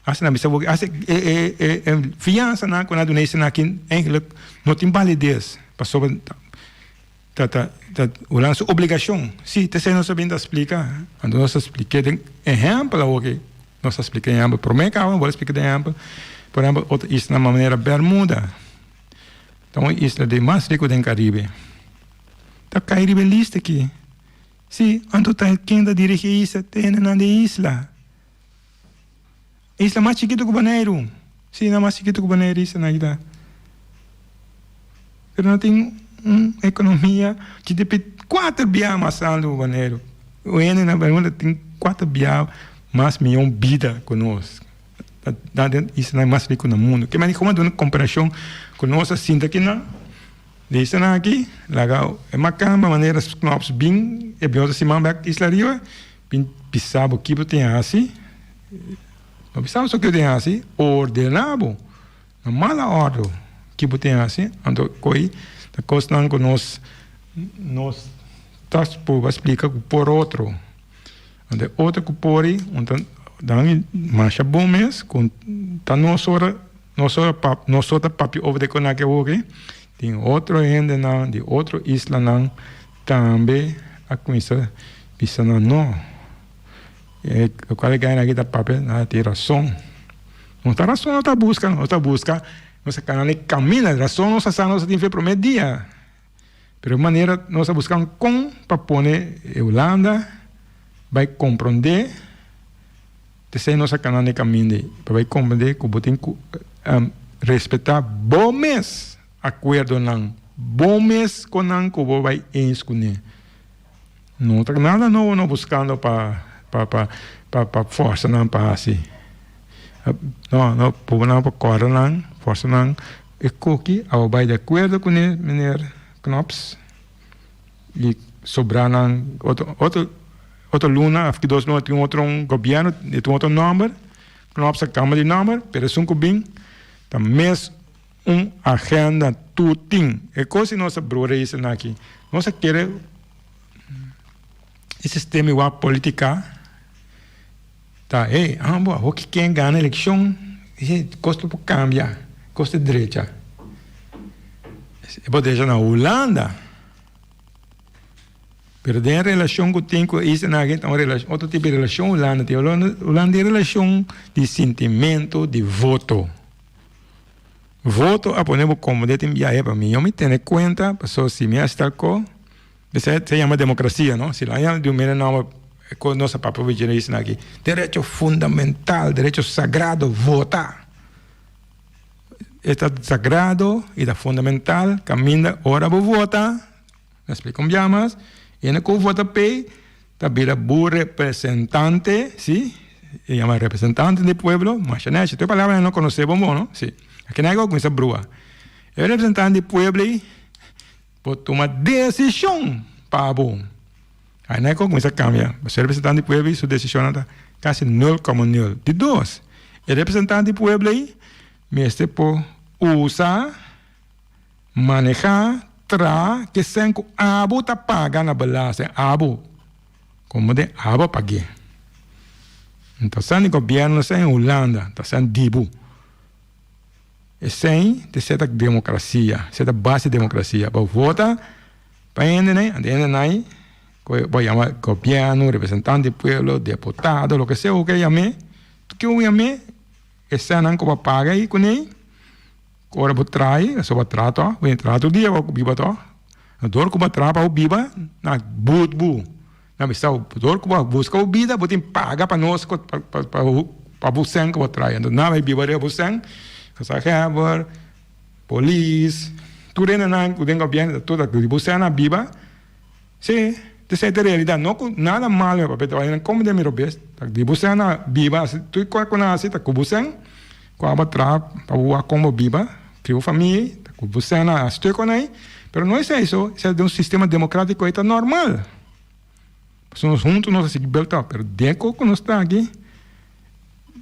Hasta nan bisa bo, hasta e e e fiansanan cu nan a duna islanan aki eigenlijk no tin validez pasobra. Ta ta ta Hulanda su obligashon. Si, t'esei nos a bin ta splika. Anto nos a splik'é den ehèmpel awoki. Nos a splika ehèmpel. Promé kaba nos por a splika den ehèmpel. Por ehèmpel, otro isla manera Bermuda. Ta un isla di mas riku den Karibe. Ta kai riba e lista aki. Si, anto ta ken ta dirigí e isla? Ta hendenan di e isla. Isla mas chikitu ku Boneiru. Si, na mas chikitu ku Boneiru isla nan ta. Pero nan tin un ekonomia ki ta pi kuater bia mas grandi ku Boneiru. Un hende na Bermuda tin kuater bia mas mion bida ku nos. Ta den islanan mas riku na mundu. Ke manera komo duna komparashon ku nos a sinta akinan? Di islanan aki laga e makamba manera Knops bin e bin otro siman bek isla riba. Bin bisa bo ki bo tin hasi, no bisa bo so ki bo tin hasi, ordena bo na mala ordo ki bo tin hasi, anto koe ta kosnan ku nos nos ta prueba splika ku por otro, anto e otro ku por ei un ta dan masha bon mes ku ta nos ora nos ora nos so ta papia over di konaki awoki. Tin otro hendenan di otro islanan tambe a cuminsa bisa nan no. E locual e gana aki ta papia nan tin rason. No ta rason nos ta busca, nos ta busca nos a cana e camina. Rason nos a sa nos a tin fe prome dia. Pero e manera nos a busca un con pa pone e Hulanda bay comprende. P'esei nos a kana n'e kaminda ei, pa bai komprendé ku bo tin ku respetá bo mes akuerdonan, bo mes konan ku bo bai eens kuné. No ta nada nobo no buskando pa pa pa pa pa fòrsa nan pa hasi. No, no, bo nan pa kòrda nan, fòrsa nan e koki a bo bai di akuerdo kuné, meneer Knops. I sobrá nan otro otro otro luna of ki dos luna tin otro un gobierno e tin otro nomber Knops a kambia di nomber pero esun ku bin ta mes un agenda tur tin e kos di nos a brua reis aki nos a kere e sistema igual politica ta hey amo awor ki ken gana elekshon kos ta por kambia kos ta drecha e por drecha na Hulanda. Pero den relashon ku tin ku e islanan aki ta un relashon otro tipo di relashon Hulanda tin. Hulanda tin relashon di sintimentu di voto. Voto a pone bo komo den tin biahe pa mi. Yo mi tene kuenta pasobra si mi a sta ko esei se yama demokrasia no. Si nan yama di un mene nòmber e kos nos a papia dje na islanan aki. Derecho fundamental, derecho sagrado, vota. E ta sagrado i ta fundamental kaminda ora bo vota, na splika un bia mas, hende ku vota p'ei ta bira bo representante, si, e yama representante di pueblo, masha nechi, tur e palabranan no konosé bon bon no, si, aki nan a kuminsá brua. E representante di pueblo ei por tuma desishon pa bo. Ai nan a kuminsá kambia, pasobra e representante di pueblo ei su desishonnan ta kasi nul komo nul. Di dos, e representante di pueblo ei mester por usa, manehá, traha ke sèn ku abo ta paga na belasting, abo, komo den abo a pag'é. No ta sèn di gobièrnu, no sèn Hulanda, ta sèn di bo. Esei ta seta demokrasia, esei ta base di demokrasia. Bo vota pa hendenan, anto hendenan ku bo yama gobièrnu, representante di pueblo, deputado, loke sea ku ke yam'é, tur ke bo yam'é, eseinan ku bo paga ei kuné, ku ora bo traha, pasobra bo traha tòg, bo tin traha tur dia pa bo biba tòg, dor ku bo traha pa bo biba, nan but bo. Nan bisa bo, dor ku bo a buska bo bida, bo tin paga pa nos pa bo sèn ku bo trae. Anto nan bai biba riba bo sèn, gezaghebber, polis, tur hendenan ku den gobièrnu ta tur ta riba bo sèn nan biba. Si, esei ta realidat. No ku nada malo mi papia ta bai nan komo den mi robes, ta riba bo sèn nan biba, tur kos ku nan hasi ta ku bo sèn ku abo traha pa bo wak kon bo biba, kria bo famia, ta ku bo sèn nan hasi tur e kos nan ei. Pero no esei so, esei den un sistema demokratiko ei ta normal. Pasobra nos huntu nos a sigui build up, pero den ku ku nos ta aki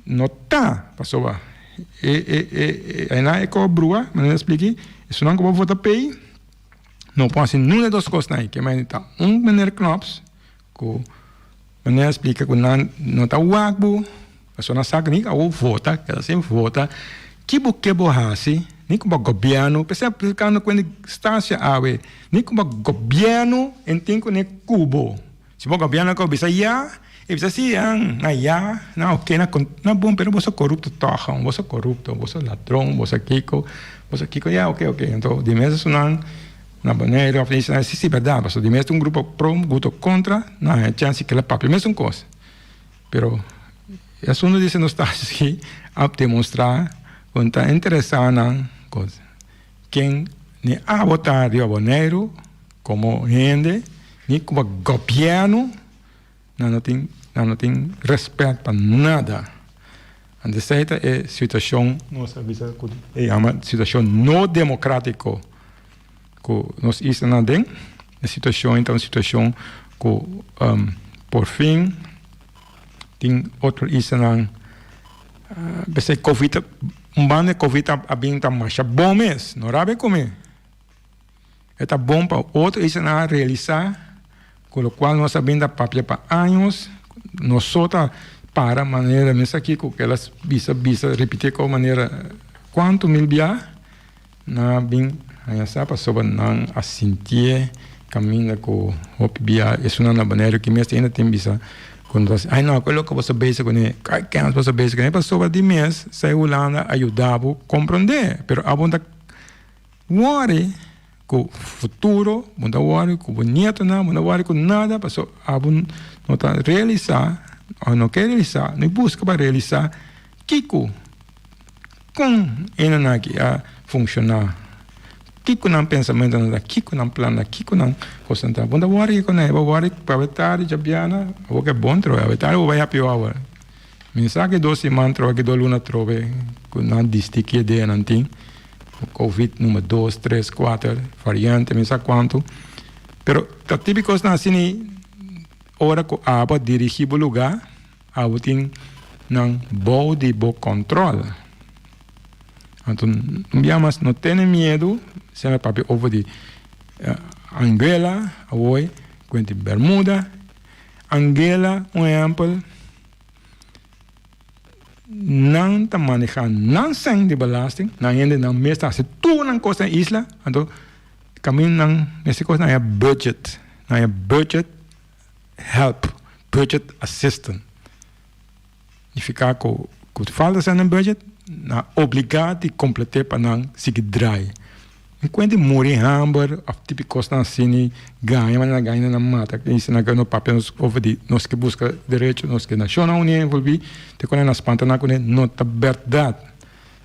no ta pasobra e e e einan e ko brua manera mi a spliki esunnan ku bo vota p'ei no por hasi nuna di dos kosnan ei ke manera ta un meneer Knops ku manera a splika ku nan no ta wak bo pasobra nan sa ku ni awor vota keda sin vota ki bo ke bo hasi ni ku bo gobièrnu p'esei a plikando ku hende Stasia awe ni ku bo gobièrnu en tin ku ne ku bo si bo gobièrnu a bisa ya e bisa si na ya na oke na na bon pero boso korupto tòg boso korupto boso ladron boso kiko boso kiko ya oke oke anto di mes esunnan na Boneiru òf si si bèrdat pasobra di mes un grupo pro un grupo kontra nan haña chèns di kila papia mesun kos. Pero e asuntu di Sint Eustatius aki a demostrá ku no ta interesá nan ku ken ni abo ta riba Boneiru komo hende ni komo gobièrnu nan no tin nan no tin rèspèt pa nada. Anto esei ta e situashon nos a bisa ku e yama situashon no demokratiko ku nos islanan aden. E situashon ta un situashon ku por fin tin otro islanan p'esei covid un banda e covid a bin ta masha bon mes no rabia ku mi e ta bon pa otro islanan a realisa ku lokual nos a bin ta papia pa años nos so ta para manera mes aki ku kila bisa bisa ripiti ku manera kuantu mil bia. Nan a bin Haña sa pasobra nan a sintié kaminda ku hopi bia esunnan na Boneiru ki mes ainda tin bisa ku no ta hasi, ay no, ku e loke boso bezig kuné, kay kens boso bezig kuné, pasobra di mes sa e Hulanda a yuda bo komprondé, pero abo no ta wòri ku futuro, bo no ta wòri ku bo nietonan, bo no ta wòri ku nada, pasobra abo no ta realisá òf no ke realisá, no buska pa realisá kiko. Kon enan aki a funshoná? Kiko nan pensamentunan ta? Kiko nan plannan? Kiko nan kosnan ta? Bo ta wòri kiko nan e? Bo wòri ku awe tardi djabiana? Awor ke bon trobe. Awe tardi bo bai happy hour. Mi sa ki dos siman trobe, ki dos luna trobe ku nan disti ki e deanan tin. Covid number dos, tres, kuater, variante, mi sa kuantu. Pero ta típiko kosnan asina ora ku abo a dirigí bo lugá. Abo tin nan bou di bo kòntròl. Anto un bia mas no tene miedu, semper papia over di Anguela, awor kuenti Bermuda. Anguela un ehèmpel, nan ta manehá nan sèn di belasting, nan hende nan mes ta hasi tur nan kos na isla, anto kaminda nan mester kos nan haya budget, nan haya budget. Help, budget assistant. Nifiká ku ku falta sèn den budget, nan obligá di komplet'é pa nan sigui drai. En kuent di muri hamber òf tipi kosnan asini, gaña manera nan gaña nan mata, i nan ke no papia nos over di nos ke buska derecho, nos ke Nashonnan Uní envolví, te ku nan spanta nan kuné, no ta bèrdat.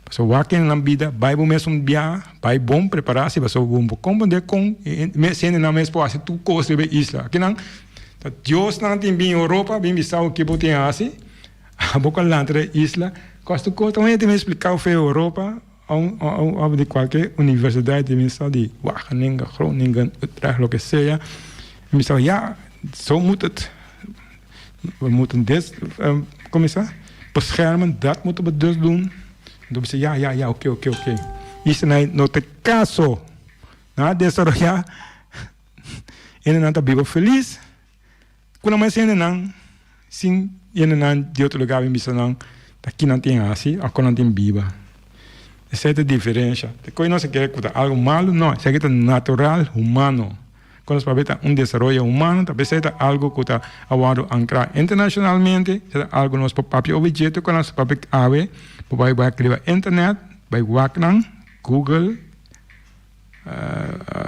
Pasobra wak den nan bida, bai bo mes un biaha, bai bon prepará si pasobra bo por komprendé kon mes hendenan mes por hasi tur kos riba e isla. Akinan ta Diosnan tin bin Europa bin bisa bo ke bo tin hasi, abo ku a lanta riba e isla, kos tur kos. Ta un hende tin bin splika bo fe Europa òf di kualke universidat tin bin sa di Wageningen, Groningen, Utrecht, loke sea, bin bisa bo ya, so moet het. We moeten dit, como is dat? Beschermen, dat moeten we dus doen. Dan bisa, ja, ja, ja, oké, oké, oké. Isa nai no te caso. Na desaroyá, hendenan ta biba feliz. Ku nan mas hendenan, sin hendenan di otro lugar bin bisa nan ta ki nan tin hasi of kon nan tin biba. Esei ta e diferensha. Te koe nos a kere ku ta algo malu, no, esaki ta natural humano. Ku nos papia ta un desaroyo humano, ta pesey ta algo ku ta a wòrdu ankrá internashonalmente, ta algo nos por papia objeto ku nos papia awe, bo bai wak riba internet, bai wak nan, Google,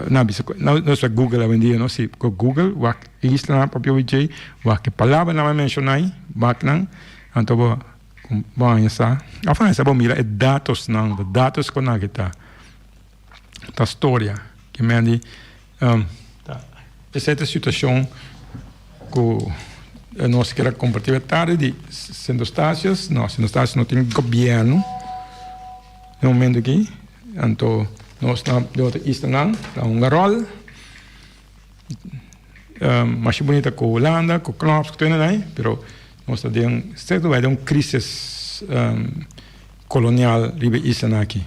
nan bisa ku no sa Google awendia no, si ku Google wak islanan papia obje, wak e palabranan a menshoná ei, wak nan, anto bo bo haña sa, òf haña sa bo mira e datosnan, de datos ku nan ta. Ta storia ke men di ta esei ta situacion ku nos kier a comparti e tardi di Sint Eustatius. No, Sint Eustatius no tin gobierno den momento aki, anto nos na di otro islanan ta hunga rol masha bunita ku Hulanda, ku Knops, ku tur hende nan, pero nos ta den sierto bai den un crisis kolonial riba e islanan aki.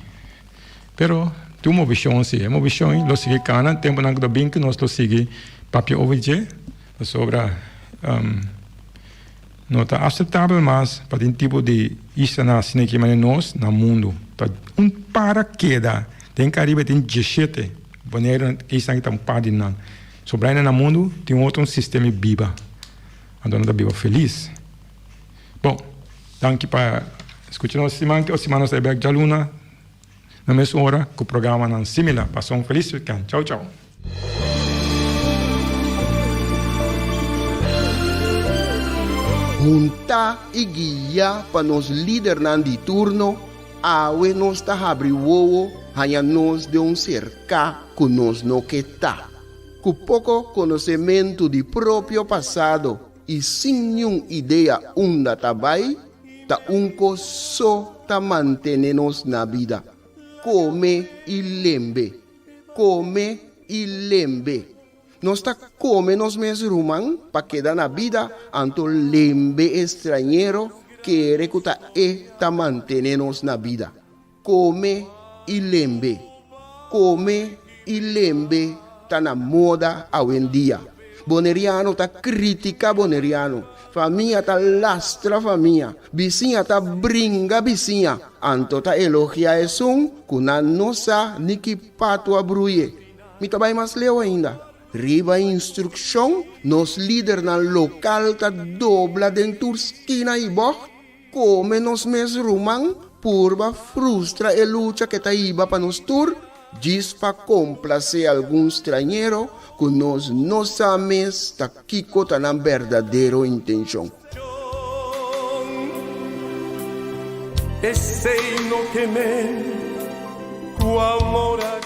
Pero tin un movishon si, e movishon lo sigui kana tempunan ku ta bin ku nos lo sigui papia over dje pasobra no ta aseptabel mas pa tin tipo di islanan asina ki manera nos na mundu ta un para keda den Karibe tin dieshete Boneiru e isla aki ta un par di nan sobrá na mundu tin otro un sistema biba anto nan ta biba felis bon danki pa skucha nos siman ki otro siman nos ta bek djaluna. Na mes ora ku programanan similar. Pasa un felis weekend. Chau chau. Huntá i guiá pa nos lidernan di turno, awe nos ta habri wowo haña nos den un serká ku nos no ke ta. Ku poko konosementu di propio pasado i sin niun idea unda ta bai, ta un kos so ta mantene nos na bida, kome i lembe, kome i lembe. Nos ta kome nos mes ruman pa keda na bida, anto lembe e strañero kere ku ta e ta mantene nos na bida. Kome i lembe. Kome i lembe ta na moda awendia. Boneriano ta kritiká boneriano, famia ta lastra famia, bisiña ta bringa bisiña, anto ta elogiá esun ku nan no sa ni ki patu a bruye. Mi ta bai mas leu ainda. Riba instrukshon, nos lidernan lokal ta dobla den tur skina i bògt, kome nos mes ruman, purba frustra e lucha ke ta hiba pa nos tur, djis pa komplasé algun strañero ku nos no sa mes ta kiko ta nan berdadero intenshon. Esei no ke men ku amor a.